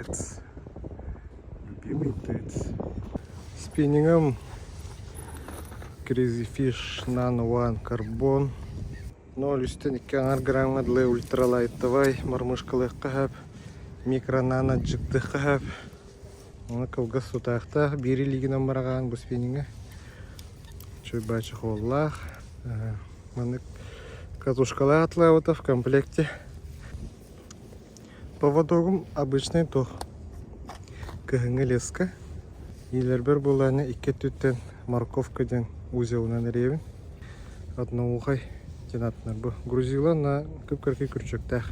ТЭЦ. Любимый ТЭЦ. Спиннингом Crazy Fish Nano One Carbon 0,2 аҥар грамҥа дылы ультралайтовай мормышкалыахха сөп, микро-нано дьыктыахха сөп. Ону кылгас сутаахтаах биир илиигинэн быраҕаан бу спинниҥҥэ. Чуйбаа чехоллаах. Маннык катушкалаах атлаабыта в комплекте. Поводогум обычный туох кыһыҥҥы леска. Иилэрбэр буоллаҕына икки өттүттэн морковка диэн узелынан эриэбин. Одноухай диэн ааттанар бу. Грузила на кып-кыракый күрчүктээх.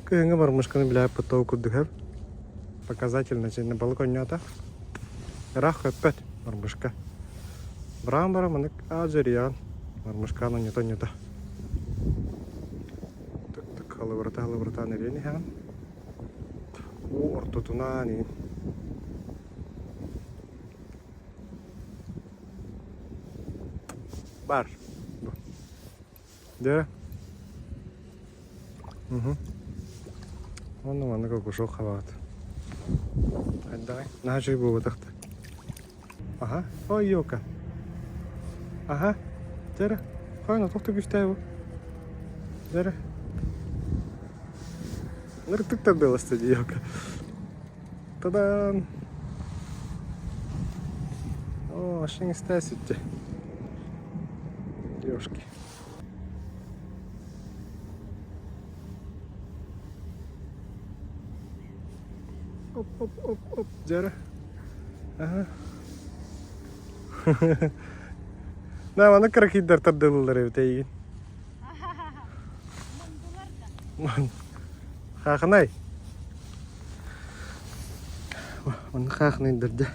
Кыһыҥҥы мормышканы билээппит тоҕо курдук һэп. Показательно дьиэннэ балык оонньоото. Ыраах көппөт мормышка. Быраан баран маннык аа дьэрийэҕин мормышкаан оонньото-оонньото. Тык-тык халыбырата-халыбыратаан эриэн иһэҕин. Уу ортотунаан иһин. Бар. Дьэ. Угу. Онно маннык окушок хабаҕыт. Хайдаҕай? Наһаа үчүгэй буолбатах да. Аха. Ой, елка. Аха. Дьэрэ. Хойно туох да күүстээх бу. Дьэрэ. Ыртык тардыаласта дии елка. Та-дан! О, машина истээситти. Девушки. Оп-оп-оп-оп, дьэрэ. Аха. Да, маны кыракыйдар тардылылар эбит эйигин. Хаахынай. Манна хаахынайдар дьэ.